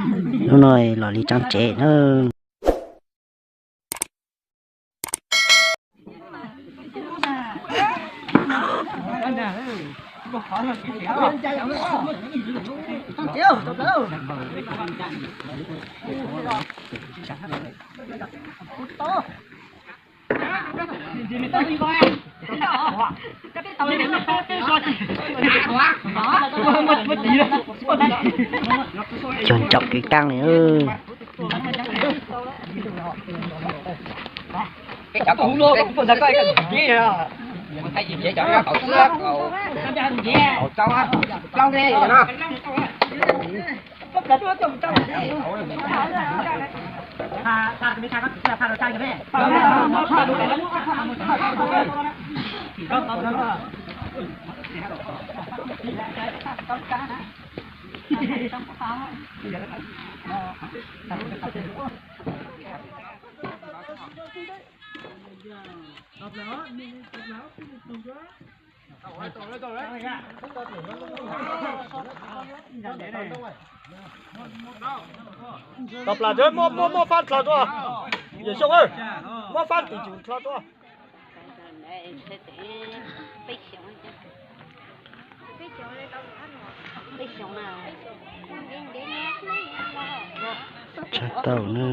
Hnub no los li tsab tsev na. Cog ntsaum kev kaaj li. Tau plas, muab, muab, muab fab dlhau rau. Yawm Xyooj, muab fab tim cum dlhau rau. Tshaj tau na.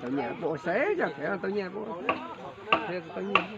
Tau nyiaj, tau nyiaj, tau nyiaj.